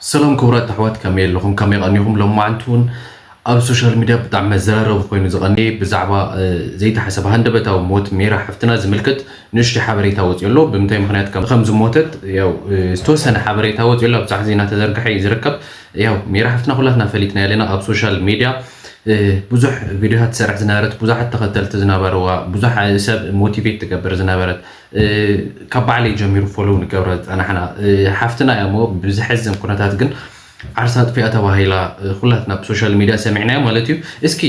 ሰላም ክቡራት ኣሕዋት፣ ከመይ ኣለኹም? ከመይ ቀኒኹም? ሎማዓንቲ እውን ኣብ ሶሻል ሚድያ ብጣዕሚ መዘራረቢ ኮይኑ ዝቐነየ ብዛዕባ ዘይተሓሰበ ሃንደበታዊ ሞት ሜራ ሓፍትና ዝምልከት ንእሽተይ ሓበሬታ ወፂኡ ኣሎ። ብምንታይ ምኽንያት ከም ዝሞተት ያው ዝተወሰነ ሓበሬታ ወፂኡ ኣሎ፣ ኣብ ዛዕባ ዜና ተዘርግሐ እዩ ዝርከብ። ያው ሜራ ሓፍትና ኩላትና ፈሊጥና ኣለና ኣብ ሶሻል ሚድያ ብዙሕ ቪድዮታት ትሰርሕ ዝነበረት፣ ብዙሓት ተኸተልቲ ዝነበርዋ፣ ብዙሕ ሰብ ሞቲቬት ትገብር ዝነበረት፣ ካብ ባዕለይ ጀሚሩ ፎሎው ንገብረ ዝፀናሕና ሓፍትና እያ እሞ፣ ብዝሐዝን ኩነታት ግን ዓርሳ ኣጥፊኣ ተባሂላ ኩላትና ብሶሻል ሚድያ ሰሚዕናዮ ማለት እዩ። እስኪ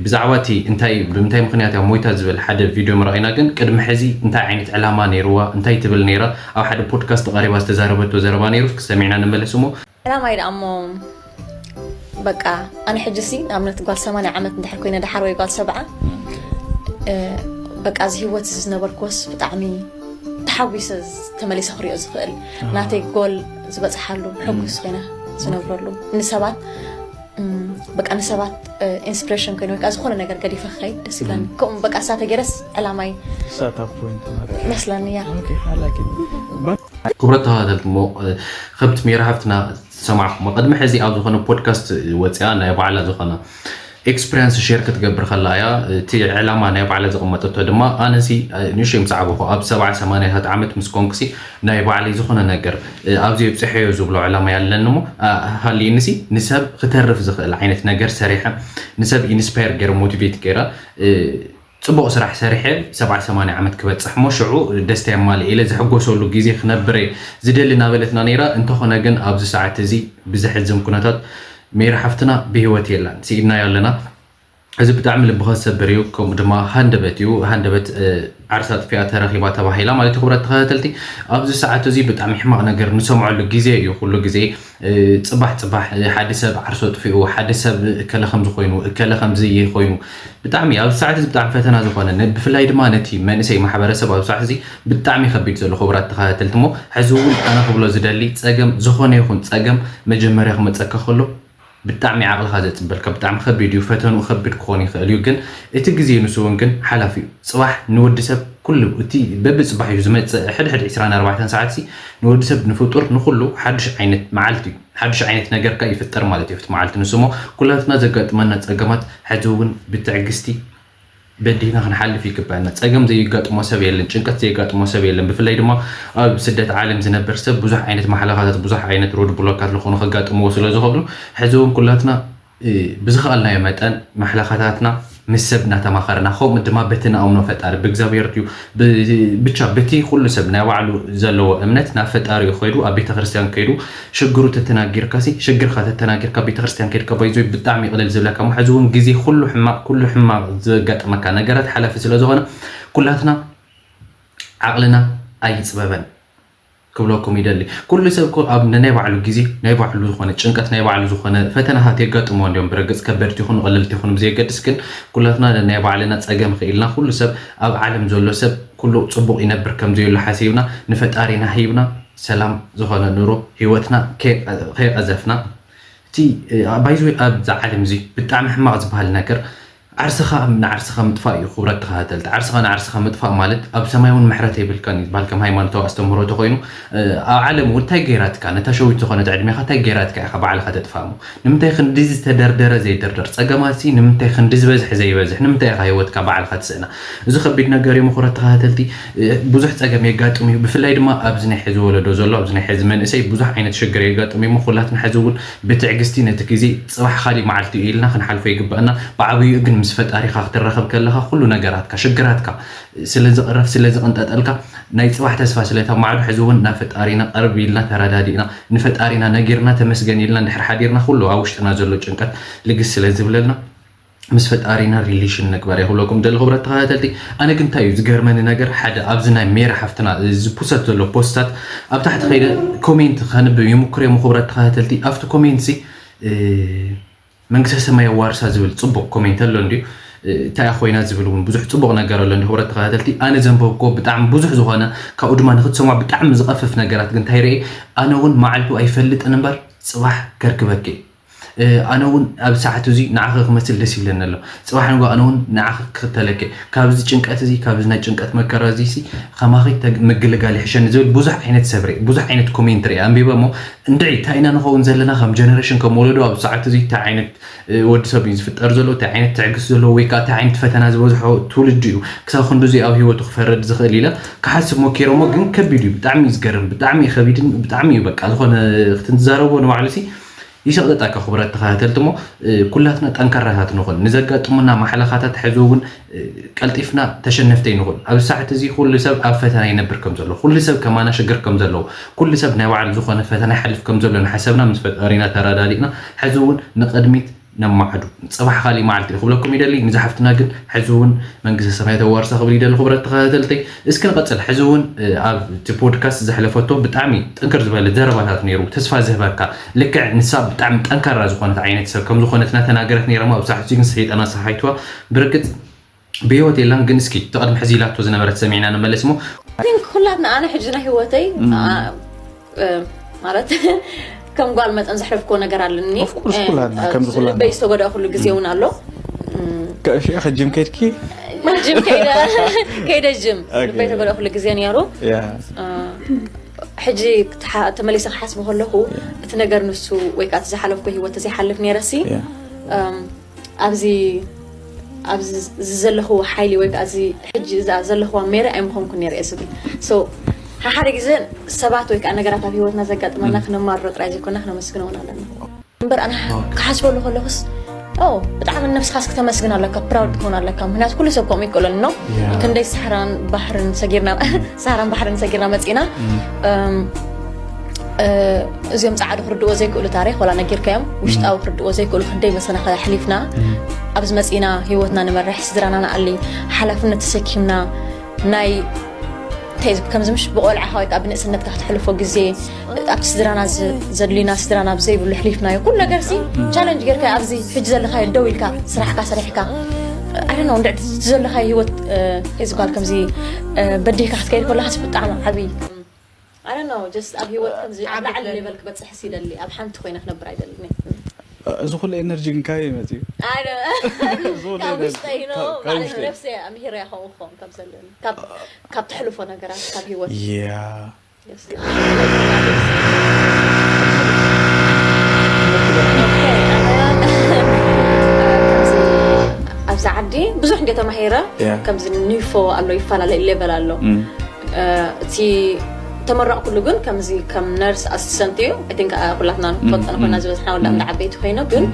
ብዛዕባ እቲ እንታይ ብምንታይ ምኽንያት እያ ሞይታ ዝብል ሓደ ቪድዮ ምርኣይና፣ ግን ቅድሚ ሕዚ እንታይ ዓይነት ዕላማ ነይርዋ፣ እንታይ ትብል ነይራ፣ ኣብ ሓደ ፖድካስት ቀሪባ ዝተዛረበቶ ዘረባ ነይሩ፣ ክሰሚዕና ንመለስ እሞ። ዕላማይ ደኣ እሞ በቃ ኣነ ሕጂ ሲ ንኣብነት ጓል ሰማንያ ዓመት እንድሕር ኮይነ ደሓር ወይ ጓል ሰብዓ በቃ እዚ ህይወት እዚ ዝነበርኩዎስ ብጣዕሚ ተሓጒሰ ተመሊሰ ክሪኦ ዝኽእል ናተይ ጎል ዝበፅሓሉ ሕጉስ ኮይነ ዝነብረሉ ንሰባት በቃ ንሰባት ኢንስፕሬሽን ኮይነ ወይ ከዓ ዝኾነ ነገር ገዲፈ ክኸይድ ደስ ይብለኒ። ከምኡ በቃ እሳተ ገይረስ ዕላማይ መስለኒ እያ። ክቡራት ተኸታተልቲ እሞ ከምቲ ሜራ ሃፍትና ዝሰማዕኩሞ ቅድሚ ሕዚ ኣብ ዝኾነ ፖድካስት ወፂኣ ናይ ባዕላ ዝኾነ ኤክስፕሪንስ ሼር ክትገብር ከላ እያ። እቲ ዕላማ ናይ ባዕላ ዘቐመጠቶ ድማ ኣነሲ ንእሽተይ ምስ ዓበኹ ኣብ ሰብዓ ሰማንያታት ዓመት ምስ ኮንኩሲ ናይ ባዕለይ ዝኾነ ነገር ኣብዚ የብፅሐዮ ዝብሎ ዕላማ ያለኒ እሞ ሃልዩንሲ ንሰብ ክተርፍ ዝኽእል ዓይነት ነገር ሰሪሐ ንሰብ ኢንስፓየር ገይረ ሞቲቬት ገይረ ፅቡቕ ስራሕ ሰሪሐ ሰብዓ ሰማንያ ዓመት ክበፅሕ እሞ ሽዑ ደስታ የማልእ ኢለ ዝሕጎሰሉ ግዜ ክነብር እየ ዝደሊ እናበለትና ነይራ። እንተኾነ ግን ኣብዚ ሰዓት እዚ ብዘሕዝን ኩነታት ሜሪ ሓፍትና ብህይወት የላን፣ ስኢድናያ ኣለና። እዚ ብጣዕሚ ልብኻ ዝሰብር እዩ፣ ከምኡ ድማ ሃንደበት እዩ። ሃንደበት ዓርሳ ኣጥፊኣ ተረኺባ ተባሂላ ማለት እዩ። ክቡራት ተኸታተልቲ ኣብዚ ሰዓት እዚ ብጣዕሚ ሕማቕ ነገር ንሰምዐሉ ግዜ እዩ። ኩሉ ግዜ ፅባሕ ፅባሕ ሓደ ሰብ ዓርሶ ኣጥፊኡ፣ ሓደ ሰብ እከለ ከምዚ ኮይኑ፣ እከለ ከምዚ ኮይኑ ብጣዕሚ ኣብዚ ሰዓት እዚ ብጣዕሚ ፈተና ዝኾነ ነ- ብፍላይ ድማ ነቲ መንእሰይ ማሕበረሰብ ኣብዚ ሰዓት እዚ ብጣዕሚ ከቢድ ዘሎ ክቡራት ተኸታተልቲ እሞ ሕዚ እውን ኣነ ክብሎ ዝደሊ ፀገም ዝኾነ ይኹን ፀገም መጀመርያ ክመፀካ ከሎ ብጣዕሚ ዓቕልኻ ዘፅበልካ ብጣዕሚ ከቢድ እዩ። ፈተንኡ ከቢድ ክኾን ይኽእል እዩ፣ ግን እቲ ግዜ ንሱ እውን ግን ሓላፊ እዩ። ፅባሕ ንወዲ ሰብ ኩሉ እቲ በብፅባሕ እዩ ዝመፅእ። ሕድሕድ ዕስራን ኣርባዕተን ሰዓት ሲ ንወዲ ሰብ ንፍጡር ንኩሉ ሓዱሽ ዓይነት መዓልቲ እዩ፣ ሓዱሽ ዓይነት ነገር ከ ይፍጠር ማለት እዩ ኣብቲ መዓልቲ ንሱ። እሞ ኩላትና ዘጋጥመና ፀገማት ሕዚ እውን ብትዕግስቲ በዲህና ክንሓልፍ ይግበአና። ፀገም ዘየጋጥሞ ሰብ የለን፣ ጭንቀት ዘየጋጥሞ ሰብ የለን። ብፍላይ ድማ ኣብ ስደት ዓለም ዝነብር ሰብ ብዙሕ ዓይነት ማሕለኻታት ብዙሕ ዓይነት ሮድ ብሎካት ዝኾኑ ከጋጥምዎ ስለ ዝኽእሉ ሕዚ እውን ኩላትና ብዝኸኣልናዮ መጠን ማሕለኻታትና ምስ ሰብ እናተማኸርና ከምኡ ድማ በቲ ንኣምኖ ፈጣሪ ብእግዚኣብሔር ድዩ ብቻ በቲ ኩሉ ሰብ ናይ ባዕሉ ዘለዎ እምነት ናብ ፈጣሪ ከይዱ ኣብ ቤተክርስትያን ከይዱ ሽግሩ ተተናጊርካ ሲ ሽግርካ ተተናጊርካ ቤተክርስትያን ከይድካ ባይዞይ ብጣዕሚ ይቕልል ዝብለካ እሞ ሕዚ እውን ግዜ ኩሉ ሕማቕ ኩሉ ሕማቕ ዘጋጥመካ ነገራት ሓላፊ ስለ ዝኾነ ኩላትና ዓቕልና ኣይፅበበን ክብለኩም ይደሊ። ኩሉ ሰብ እኮ ኣብ ናይ ባዕሉ ግዜ ናይ ባዕሉ ዝኾነ ጭንቀት ናይ ባዕሉ ዝኾነ ፈተናታት የጋጥሞ እንዲዮም ብረግፅ ከበድቲ ይኹኑ ቀለልቲ ይኹኑ ብዘየገድስ ግን ኩላትና ናይ ባዕልና ፀገም ክኢልና ኩሉ ሰብ ኣብ ዓለም ዘሎ ሰብ ኩሉ ፅቡቕ ይነብር ከም ዘየሉ ሓሲብና ንፈጣሪና ሂብና ሰላም ዝኾነ ኑሮ ህይወትና ከይቀዘፍና እቲ ባይዝወይ ኣብዛ ዓለም እዚ ብጣዕሚ ሕማቕ ዝበሃል ነገር ዓርስኻ ንዓርስኻ ምጥፋእ እዩ። ክቡራት ተኸታተልቲ ዓርስኻ ንዓርስኻ ምጥፋእ ማለት ኣብ ሰማይ እውን ምሕረት የብልካን እዩ ዝበሃል ከም ሃይማኖታዊ ኣስተምህሮ ተኮይኑ ኣብ ዓለም እውን እንታይ ገይራትካ ነታ ሸዊት ዝኾነት ዕድሜኻ እንታይ ገይራትካ ኢኻ ባዕልኻ ተጥፋእ እሞ ንምንታይ ክንዲ ዝተደርደረ ዘይድርደር ፀገማት ሲ ንምንታይ ክንዲ ዝበዝሕ ዘይበዝሕ ንምንታይ ኢኻ ህይወትካ ባዕልኻ ትስእና እዚ ከቢድ ነገር እዩ። ክቡራት ተኸታተልቲ ብዙሕ ፀገም የጋጥም እዩ። ብፍላይ ድማ ኣብዚ ናይ ሕዚ ወለዶ ዘሎ ኣብዚ ናይ ሕዚ መንእሰይ ብዙሕ ዓይነት ሽግር የጋጥም እዩ። ኩላትና ሕዚ እውን ብትዕግስቲ ነቲ ግዜ ፅባሕ ካሊእ መዓልቲ እዩ ኢልና ክንሓልፎ ይግበአና። ብዓብይኡ ግን ምስ ፈጣሪኻ ክትራኸብ ከለኻ ኩሉ ነገራትካ ሽግራትካ ስለ ዝቕረፍ ስለ ዝቕንጠጠልካ ናይ ፅባሕ ተስፋ ስለ ተማዕዱ ሕዚ እውን ናብ ፈጣሪና ቀርብ ኢልና ተረዳዲእና ንፈጣሪና ነጊርና ተመስገን ኢልና እንድሕር ሓዲርና ኩሉ ኣብ ውሽጥና ዘሎ ጭንቀት ልግስ ስለ ዝብለልና ምስ ፈጣሪና ሪሌሽን ንግበር ይኽብለኩም ደለ ክብረት ተኸታተልቲ። ኣነ ግን እንታይ እዩ ዝገርመኒ ነገር ሓደ ኣብዚ ናይ ሜሪ ሓፍትና ዝፖሰት ዘሎ ፖስታት ኣብ ታሕቲ ከይደ ኮሜንት ከንብብ ይምክር እዮም ክብረት ተኸታተልቲ ኣብቲ ኮሜንት ሲ መንግስተ ሰማይ ኣዋርሳ ዝብል ፅቡቕ ኮሜንት ኣሎ እንዲዩ እንታይ ኮይና ዝብል እውን ብዙሕ ፅቡቕ ነገር ኣሎ እንዲ ክብረት ተኸታተልቲ ኣነ ዘንበብኮ ብጣዕሚ ብዙሕ ዝኾነ ካብኡ ድማ ንክትሰምዖ ብጣዕሚ ዝቐፍፍ ነገራት ግን እንታይ ርኤ ኣነ እውን መዓልቱ ኣይፈልጥን እምበር ፅባሕ ከርክበኪ ኣነ እውን ኣብ ሰዓት እዙይ ንዓኺ ክመስል ደስ ይብለኒ ኣሎ። ፅባሕ ንጎ ኣነ እውን ንዓኺ ክኽተለኪ፣ ካብዚ ጭንቀት እዚ፣ ካብዚ ናይ ጭንቀት መከራ እዚ ሲ ከማኺ ተግ- ምግልጋል ይሕሸኒ ዝብል ብዙሕ ዓይነት ሰብ ርኢ፣ ብዙሕ ዓይነት ኮሜንት ርኢ ኣንቢበ እሞ፣ እንድዒ እንታይ ኢና ንኸውን ዘለና ከም ጀነሬሽን፣ ከም ወለዶ ኣብ ሰዓት እዚ እንታይ ዓይነት ወዲ ሰብ እዩ ዝፍጠር ዘሎ፣ እንታይ ዓይነት ትዕግስት ዘለዎ ወይ ከዓ እንታይ ዓይነት ፈተና ዝበዝሖ ትውልዲ እዩ ክሳብ ክንድዚ ኣብ ህይወቱ ክፈርድ ዝኽእል ኢለ ክሓስብ ሞኪረ እሞ፣ ግን ከቢድ እዩ። ብጣዕሚ እዩ ዝገርም፣ ብጣዕሚ እዩ ከቢድን ብጣዕሚ እዩ በቃ ዝኾነ ክትዛረቦ ንባዕሉ ሲ ይሰቕጥጣካ። ክቡራት ተኸታተልቲ እሞ ኩላትና ጠንካራታት ንኹን፣ ንዘጋጥሙና ማሕለኻታት ሕዚ እውን ቀልጢፍና ተሸነፍቲ ኣይንኹን። ኣብ ሰዓት እዚ ኩሉ ሰብ ኣብ ፈተና ይነብር ከም ዘሎ፣ ኩሉ ሰብ ከማና ሽግር ከም ዘለዎ፣ ኩሉ ሰብ ናይ ባዕሉ ዝኾነ ፈተና ይሓልፍ ከም ዘሎ ንሓሰብና ምስ ፈጣሪና ተረዳዲእና ሕዚ እውን ንቕድሚት ነማዕዱ። ፅባሕ ካሊእ መዓልቲ እዩ ክብለኩም ይደሊ። ንዛ ሓፍትና ግን ሕዚ እውን መንግስተ ሰማይ ተዋርሳ ክብል ይደሊ። ክቡራት ተኸታተልተይ እስኪ ንቐፅል። ሕዚ እውን ኣብ እቲ ፖድካስት ዘሕለፈቶ ብጣዕሚ ጥንክር ዝበለ ዘረባታት ነይሩ፣ ተስፋ ዝህበካ። ልክዕ ንሳ ብጣዕሚ ጠንካራ ዝኾነት ዓይነት ሰብ ከም ዝኾነት እናተናገረት ነይራ። ኣብ ሰዓት ግን ሰይጣና ሰሓይትዋ ብርግፅ ብህይወት የላን። ግን እስኪ እቲ ቅድሚ ሕዚ ኢላቶ ዝነበረት ሰሚዕና ንመለስ እሞ። ቲንክ ኩላትና ኣነ ሕጂ ናይ ህይወተይ ማለት ከም ጓል መጠን ዘሕለፍክዎ ነገር ኣለኒ። ኩላና ከምዚ ኩላና ልበይ ዝተጎድኣ ኩሉ ግዜ እውን ኣሎ። ከእሽያ ከጅም ከድኪ ጅም ከይደ ጅም ልበይ ተጎድኣ ኩሉ ግዜ ነይሩ። ሕጂ ተመሊሰ ክሓስቦ ከለኹ እቲ ነገር ንሱ ወይ ከዓ ዝሓለፍኩ ህይወት ተዘይሓልፍ ነይረሲ ኣብዚ ኣብዚ ዘለኽዎ ሓይሊ ወይ ከዓ እዚ ሕጂ እዛ ዘለኽዋ ሜሪ ኣይምኾንኩን ነይረ እየ ዝብል። So ሓሓደ ግዜ ሰባት ወይ ከዓ ነገራት ኣብ ህይወትና ዘጋጥመና ክነማርሮ ጥራይ ዘይኮና ክነመስግኖ እውን ኣለና። እምበር ኣነ ክሓስበሉ ከለኹስ ኦ ብጣዕሚ ነብስኻስ ክተመስግን ኣለካ፣ ፕራውድ ክኾን ኣለካ። ምክንያቱ ኩሉ ሰብ ከምኡ ይክእለሉ ነው። ክንደይ ሳሕራን ባሕርን ሰጊርና ሳህራን ባሕርን ሰጊርና መፂና እዚኦም ፃዕዱ ክርድዎ ዘይክእሉ ታሪክ ወላ ነጊርካዮም ውሽጣዊ ክርድዎ ዘይክእሉ ክንደይ መሰናኸል ኣሕሊፍና ኣብዚ መፂና ህይወትና ንመርሕ ስድራና ንኣሊ ሓላፍነት ተሰኪምና ናይ ከምዚ ምሽ ብቆልዓኻ ወይ ከዓ ብንእስነትካ ክትሕልፎ ግዜ ኣብቲ ስድራና ዘድልዩና ስድራና ብዘይብሉ ኣሕሊፍናዮ ኩሉ ነገር ሲ ቻለንጅ ጌርካ ኣብዚ ሕጂ ዘለካዮ ደው ኢልካ ስራሕካ ሰሪሕካ ኣነ ነው እንድዕቲ ዘለካዮ ህይወት እዚ ጓል ከምዚ በዲህካ ክትከይድ ከለካስ ብጣዕሚ ዓብዪ ኣነ ነው ጀስት ኣብ ህይወት ከምዚ ኣብ ላዕሊ ሌቨል ክበፅሕስ ይደሊ ኣብ ሓንቲ ኮይነ ክነብር ኣይደልን እዚ ኩሉ ኤነርጂ ግን ካበይ መፅዩ ካብ ውሽጠይ ነው ማለት ነፍሰ ኣምሂረ ከምኡ ክኸውን ካብ ዘለኒ ካብ ተሕልፎ ነገራት ካብ ህይወት ኣብዚ ዓዲ ብዙሕ እንደ ተማሂረ ከምዚ ኒፎ ኣሎ ይፈላለ ሌቨል ኣሎ እቲ ተመረቕኩሉ ግን ከምዚ ከም ነርስ ኣሲስተንት እዩ ቲንክ ኩላትና ንፈልጠን ኮይና ዝበዝሕና ወላ እንዳ ዓበይቲ ኮይኖ ግን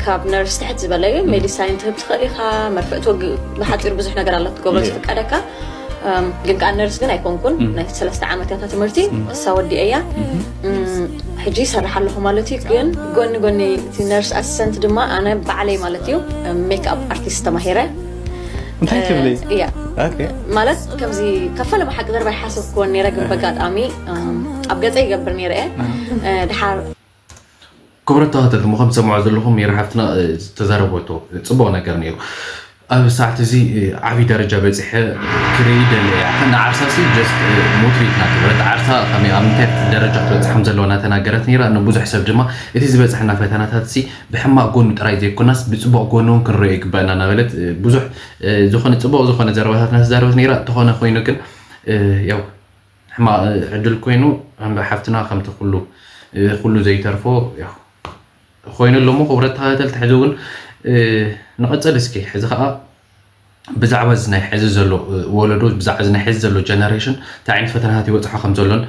ካብ ነርስ ትሕት ዝበለ እዩ ሜዲሳይን ትህብ ትኽእል ኢኻ መርፍእ ትወግ ብሓፂሩ ብዙሕ ነገር ኣሎ ትገብሮ ዝፍቀደካ ግን ከዓ ነርስ ግን ኣይኮንኩን ናይ ሰለስተ ዓመት ያታ ትምህርቲ እሳ ወዲአ እያ ሕጂ ይሰርሕ ኣለኹ ማለት እዩ ግን ጎኒ ጎኒ እቲ ነርስ ኣሲስተንት ድማ ኣነ ባዕለይ ማለት እዩ ሜክኣፕ ኣርቲስት ተማሂረ እንታይ ትብሊ እያ ማለት ከምዚ ካብ ፈለማ ሓቂ ዘረባ ይሓሰብክዎን ነረ ግን በጋጣሚ ኣብ ገፀ ይገብር ነረ እየ ድሓር ክብረት ተኸተልቲ ምኸም ትሰምዖ ዘለኹም ሜሪ ሓፍትና ዝተዛረበቶ ፅቡቕ ነገር ነይሩ ኣብ ሰዓት እዚ ዓብዪ ደረጃ በፂሐ ክርኢ ደለ እያ ንዓርሳ ሲ ጀስት ሞቲቬት ናት በለት ዓርሳ ከመይ ኣብ ምንታይ ደረጃ ክትበፅሕ ከም ዘለዋ እናተናገረት ነይራ ንብዙሕ ሰብ ድማ እቲ ዝበፅሐና ፈተናታት ሲ ብሕማቕ ጎኑ ጥራይ ዘይኮናስ ብፅቡቕ ጎኑ እውን ክንሪኦ ይግበአና እናበለት ብዙሕ ዝኾነ ፅቡቕ ዝኾነ ዘረባታት እናተዛረበት ነይራ እንተኾነ ኮይኑ ግን ያው ሕማቕ ዕድል ኮይኑ ሓፍትና ከምቲ ኩሉ ኩሉ ዘይተርፎ ኮይኑ ኣሎ ሞ ክቡረት ተኸታተልቲ ሕዚ እውን ንቐፅል እስኪ ሕዚ ከዓ ብዛዕባ እዚ ናይ ሕዚ ዘሎ ወለዶ ብዛዕባ እዚ ናይ ሕዚ ዘሎ ጀነሬሽን እንታይ ዓይነት ፈተናታት ይበፅሖ ከም ዘሎን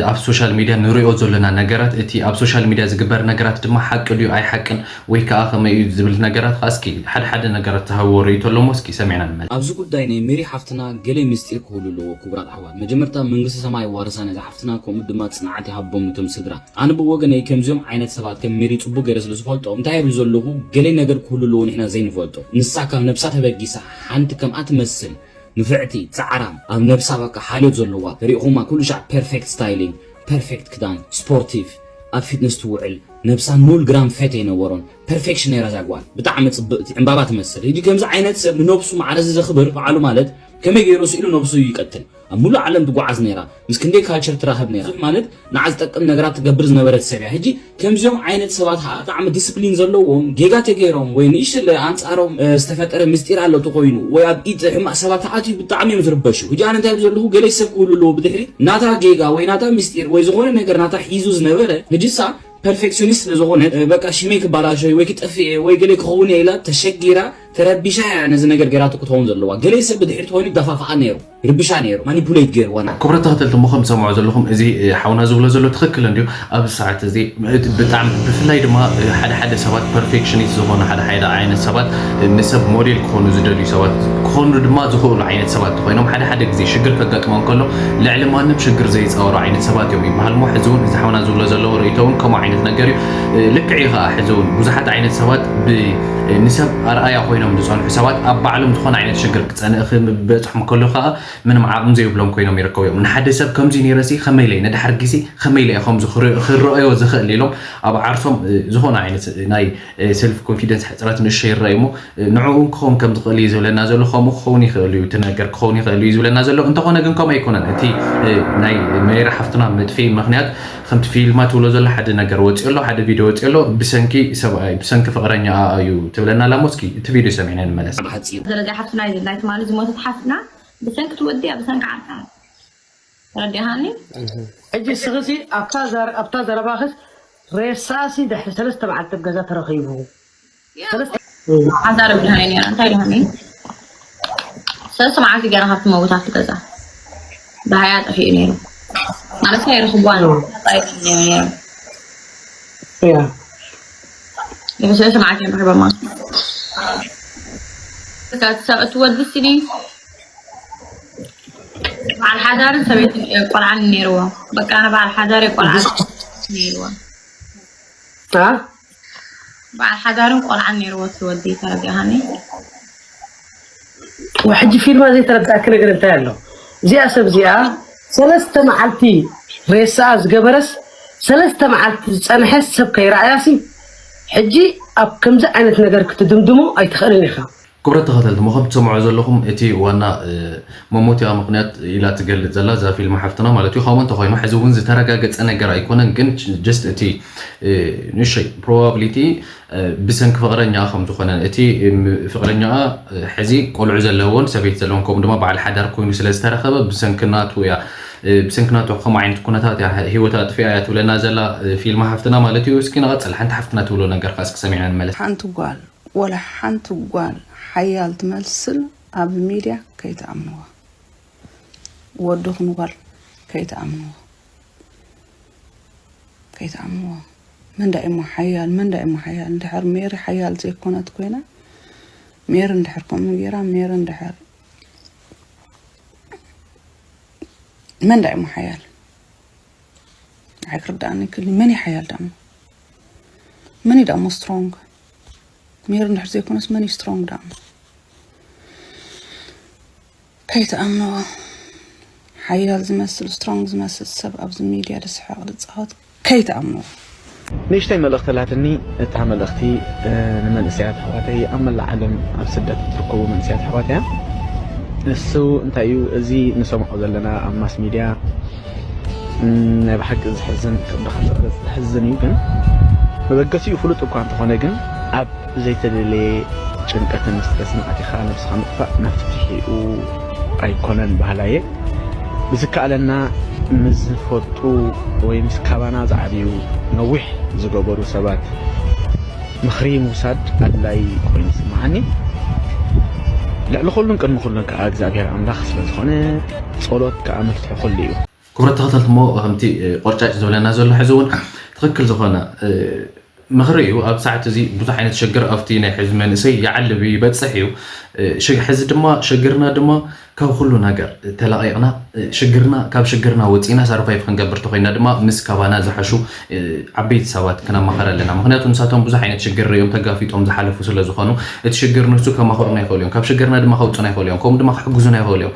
ኣብ ሶሻል ሚድያ ንሪኦ ዘለና ነገራት እቲ ኣብ ሶሻል ሚድያ ዝግበር ነገራት ድማ ሓቂ ድዩ ኣይሓቅን ወይ ከዓ ከመይ እዩ ዝብል ነገራት ከዓ እስኪ ሓደ ሓደ ነገራት ዝሃብዎ ርእይቶ ኣሎ ሞ እስኪ ሰሚዕና ንመለስ ኣብዚ ጉዳይ ናይ ሜሪ ሓፍትና ገለ ምስጢር ክህሉ ኣለዎ ክቡራት ኣሕዋት መጀመርታ መንግስቲ ሰማይ ዋርሳ ነዛ ሓፍትና ከምኡ ድማ ፅንዓት ይሃቦም ነቶም ስድራ ኣነ ብወገነይ ከምዚኦም ዓይነት ሰባት ከም ሜሪ ፅቡቅ ገይረ ስለ ዝፈልጦም እንታይ ይብል ዘለኹ ገለ ነገር ክህሉ ኣለዎ ንሕና ዘይንፈልጦ ንሳ ካብ ነብሳ ተበጊሳ ሓንቲ ከምኣ ትመስል ንፍዕቲ ፃዕራም ኣብ ነብሳ በቃ ሓልዮት ዘለዋ ሪኢኹማ ኩሉ ሻዕ perfect styling perfect ክዳን sportive ኣብ fitness ትውዕል ነብሳ ኑል ግራም fat ኣይነበሮን perfection ነይራ እዛ ጓል ብጣዕሚ ፅብቅቲ ዕምባባ ትመስል ሕጂ ከምዚ ዓይነት ሰብ ንነብሱ ማዕረ ዘኽብር በዓሉ ማለት ከመይ ገይሩ ስኢሉ ነብሱ ይቀትል ኣብ ሙሉእ ዓለም ትጓዓዝ ነይራ፣ ምስ ክንደይ ካልቸር ትራኸብ ነይራ። ብዙሕ ማለት ንዓ ዝጠቅም ነገራት ትገብር ዝነበረት ሰብ እያ። ሕጂ ከምዚኦም ዓይነት ሰባት ከዓ ብጣዕሚ ዲስፕሊን ዘለዎም፣ ጌጋ ተገይሮም ወይ ንእሽለ ኣንጻሮም ዝተፈጠረ ምስጢር ኣሎ ተኮይኑ ወይ ኣብ ኢድ ሕማቅ ሰባት ተኣትዩ ብጣዕሚ እዮም ዝርበሹ። ሕጂ ኣነ እንታይ ዘለኹ፣ ገለ ሰብ ክህሉ ኣለዎ ብድሕሪ ናታ ጌጋ ወይ ናታ ምስጢር ወይ ዝኾነ ነገር ናታ ሒዙ ዝነበረ። ሕጂ ሳ ፐርፌክሽኒስት ስለዝኾነ በቃ ሽመይ ክባላሸው ወይ ክጠፍእ ወይ ገለ ክኸውን ኢላ ተሸጊራ ተረቢሻ እያ ነዚ ነገር ገራቱ ክትኸውን ዘለዋ። ገለ ሰብ ብድሕሪ ተኮይኑ ይደፋፍኣ ነይሩ። ርብሻ ነይሩ ማኒፑሌት ገይርዋና። ክብረት ተኸተልቲ፣ እሞ ከም ትሰምዑ ዘለኹም እዚ ሓውና ዝብሎ ዘሎ ትኽክል እንዲዩ። ኣብ ሰዓት እዚ ብጣዕሚ ብፍላይ ድማ ሓደ ሓደ ሰባት ፐርፌክሽኒስት ዝኾኑ ሓደ ሓደ ዓይነት ሰባት ንሰብ ሞዴል ክኾኑ ዝደልዩ ሰባት ክኾኑ ድማ ዝኽእሉ ዓይነት ሰባት ኮይኖም ሓደ ሓደ ግዜ ሽግር ከጋጥሞም ከሎ ልዕሊ ማንም ሽግር ዘይፃወሩ ዓይነት ሰባት እዮም ይበሃል። እሞ ሕዚ እውን እዚ ሓውና ዝብሎ ዘለዎ ርእይቶ እውን ከምኡ ዓይነት ነገር እዩ። ልክዕ እዩ ከዓ ሕዚ እውን ብዙሓት ዓይነት ሰባት ንሰብ ኣርኣያ ኮይኖም ዝፀንሑ ሰባት ኣብ ባዕሎም ዝኾነ ዓይነት ሽግር ክፀንእ ክበፅሖም ከሎ ከዓ ምንም ዓቕሚ ዘይብሎም ኮይኖም ይርከቡ እዮም። ንሓደ ሰብ ከምዚ ነይረሲ ከመይ ኢለ ነድሓር ግዜ ከመይ ኢለ ከምዚ ክረአዮ ዝኽእል ኢሎም ኣብ ዓርሶም ዝኾነ ዓይነት ናይ ሰልፍ ኮንፊደንስ ሕፅረት ንእሸ ይረኣዩ እሞ ንዕኡ ክኸውን ከም ዝኽእል እዩ ዝብለና ዘሎ። ከምኡ ክኸውን ይኽእል እዩ እቲ ነገር ክኸውን ይኽእል እዩ ዝብለና ዘሎ። እንተኾነ ግን ከምኡ ኣይኮነን። እቲ ናይ መይራ ሓፍትና መጥፍኢ ምክንያት ከምቲ ፊልማ ትብሎ ዘሎ ሓደ ነገር ወፂኡ ኣሎ፣ ሓደ ቪድዮ ወፂኡ ኣሎ። ብሰንኪ ሰብኣይ ብሰንኪ ፍቕረኛ እዩ ትብለና ኣላ። ሞስኪ እቲ ቪድዮ ሰሚዕና ንመለስ። ብሓፂሩ ስለዚ ሓፍትና ናይ ትማሊ ዝሞተት ሓፍትና ብሰንኪ ትወዲያ ብሰንኪ ዓርካ ተረዲሃኒ። ሕጂ ስኽሲ ኣብታ ዘረባኽስ ሬሳሲ ድሕሪ ሰለስተ መዓልቲ ኣብ ገዛ ተረኺቡ። ሓዛር ብድሃይ ነይራ እንታይ ድሃኒ ሰለስተ መዓልቲ ገይራ ካብቲ መውት ኣብቲ ገዛ ብሃያ ጠፊኡ ነይሩ ማለት ኣይረኽቧን ነይሩ። ሰለስተ መዓልቲ እዮም ረኺቦማ። እቲ ወዲ ስኒ በዓል ሓዳርን ሰበይትን ቆልዓን ነይርዎ። በቃ ኣነ በዓል ሓዳር ቆልዓ ነይርዎ። በዓል ሓዳርን ቆልዓን ነይርዎ እቲ ወዲ ተረዲኣኒ። ሕጂ ፊልማ ዘይተረዳእኪ ነገር እንታይ ኣሎ? እዚኣ ሰብ እዚኣ ሰለስተ መዓልቲ ሬሳኣ ዝገበረስ ሰለስተ መዓልቲ ዝፀንሐ ሰብ ከይረኣያሲ ሕጂ ኣብ ከምዚ ዓይነት ነገር ክትድምድሞ ኣይትኽእልን ኢኻ። ክብረት ተኸተልቲ እሞ ከም ትሰምዑ ዘለኹም እቲ ዋና መሞቲያ ምኽንያት ኢላ ትገልፅ ዘላ እዛ ፊልም ሓፍትና ማለት እዩ። ከምኡ እንተኾይኑ ሕዚ እውን ዝተረጋገፀ ነገር ኣይኮነን፣ ግን just እቲ ንእሸይ probability ብሰንኪ ፍቕረኛኣ ከም ዝኾነ እቲ ፍቕረኛኣ ሕዚ ቆልዑ ዘለዎን ሰበይቲ ዘለዎን ከምኡ ድማ በዓል ሓዳር ኮይኑ ስለ ዝተረኸበ ብሰንኪ ናቱ እያ ብሰንኪ ናቱ ከምኡ ዓይነት ኩነታት እያ ህይወታ ኣጥፊኣ እያ ትብለና ዘላ ፊልም ሓፍትና ማለት እዩ። እስኪ ንቐፅል ሓንቲ ሓፍትና ትብሎ ነገር ከኣ እስኪ ሰሚዕና ንመለስ። ሓንቲ ጓል ወላ ሓንቲ ጓል ሓያል ትመስል ኣብ ሚድያ ከይትኣምንዋ ወዲ ኹን ጓል ከይትኣምንዋ ከይትኣምንዋ መን ዳኢሞ ሓያል መን ዳኢሞ ሓያል እንድሕር ሜሪ ሓያል ዘይኮነት ኮይና ሜሪ እንድሕር ከምኡ ጌራ ሜሪ እንድሕር መን ዳኢሞ ሓያል ንዓይ ክርድኣኒ ክእል መን እዩ ሓያል ዳሞ መን እዩ ዳሞ ስትሮንግ ሜሪ እንድሕር ዘይኮነስ መን እዩ ስትሮንግ ዳሞ ከይትኣምንዎ ሓያል ዝመስል ስትሮንግ ዝመስል ሰብ ኣብዚ ሚድያ ዝስሕቕ ዝፃወት ከይትኣምንዎ። ንእሽተይ መልእኽቲ ኣላትኒ። እታ መልእኽቲ ንመንእሰያት ኣሕዋተይ ኣብ መላእ ዓለም ኣብ ስደት እትርከቡ መንእሰያት ኣሕዋት እያ። እሱ እንታይ እዩ እዚ ንሰምዖ ዘለና ኣብ ማስ ሚድያ ናይ ብሓቂ ዝሕዝን ከብድኻ ዝቕርፅ ዝሕዝን እዩ ግን መበገሲኡ ፍሉጥ እኳ እንተኾነ ግን ኣብ ዘይተደለየ ጭንቀትን ስትረስን ኣቲኻ ነብስኻ ምጥፋእ መፍትሒኡ ኣይኮነን በሃላይ እየ። ብዝከኣለና ምስ ዝፈልጡ ወይ ምስ ካባና ዝዓብዩ ነዊሕ ዝገበሩ ሰባት ምኽሪ ምውሳድ ኣድላዪ ኮይኑ ይስምዓኒ። ልዕሊ ኩሉን ቅድሚ ኩሉን ከዓ እግዚኣብሔር ኣምላኽ ስለ ዝኾነ ጸሎት ከዓ መፍትሒ ኩሉ እዩ። ክቡራት ተኸታተልቲ እሞ ከምቲ ቆርጫጭ ዝብለና ዘሎ ሕዚ እውን ትኽክል ዝኾነ ምኽሪ እዩ። ኣብ ሰዓት እዚ ብዙሕ ዓይነት ሽግር ኣብቲ ናይ ሕዚ መንእሰይ ይዓልብ እዩ ይበፅሕ እዩ። ሕዚ ድማ ሽግርና ድማ ካብ ኩሉ ነገር ተላቒቕና ሽግርና ካብ ሽግርና ወፂእና ሰርቫይቭ ክንገብር ተኮይና ድማ ምስ ካባና ዝሓሹ ዓበይቲ ሰባት ክነማኸር ኣለና። ምክንያቱ ንሳቶም ብዙሕ ዓይነት ሽግር ሪኦም ተጋፊጦም ዝሓለፉ ስለ ዝኾኑ እቲ ሽግር ንሱ ከማኽሩና ይኽእሉ እዮም፣ ካብ ሽግርና ድማ ከውፁና ይኽእሉ እዮም፣ ከምኡ ድማ ክሕግዙና ይኽእሉ እዮም።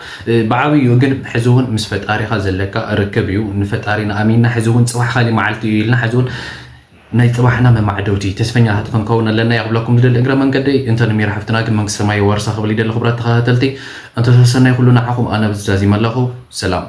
ብዓብይኡ ግን ሕዚ እውን ምስ ፈጣሪኻ ዘለካ ርክብ እዩ። ንፈጣሪና ኣሚንና ሕዚ እውን ፅባሕ ካሊእ መዓልቲ እዩ ኢልና ሕዚ እውን ናይ ጽባሕና መማዕደውቲ ተስፈኛታት ክንከውን ኣለና እያ ክብለኩም ዝደሊ። እግረ መንገደይ እንተ ንሚራ ሓፍትና ግን መንግስተ ሰማይ የዋርሳ ክብል ይደሊ። ክቡራት ተኸታተልቲ፣ እንተ ሰሰናይ ኩሉ ንዓኹም። ኣነ ብዝዛዚመ ኣለኹ። ሰላም።